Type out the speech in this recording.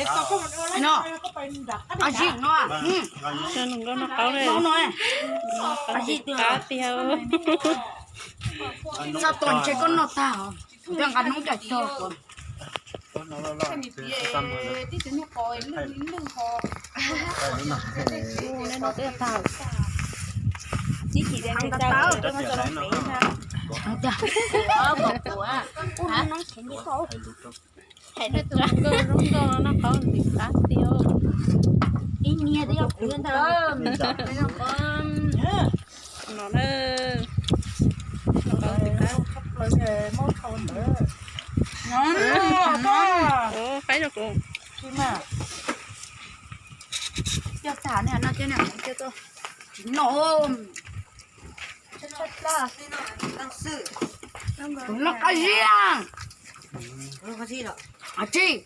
No, a zim no, no, no, a zim qab tiag. Xa tos ntshe koj noj tag, nqa noob coj cog. Hais rau nkauj zoo nkauj noj qab ntxim qab tiag. Ib niag twb yog kuv ntag. No na, noj qab ntxim qab. Faib rau kuv. Coj tag ne, no coj ne, coj tau. Tsis noj. Kuv noj qab zib. Qab zib.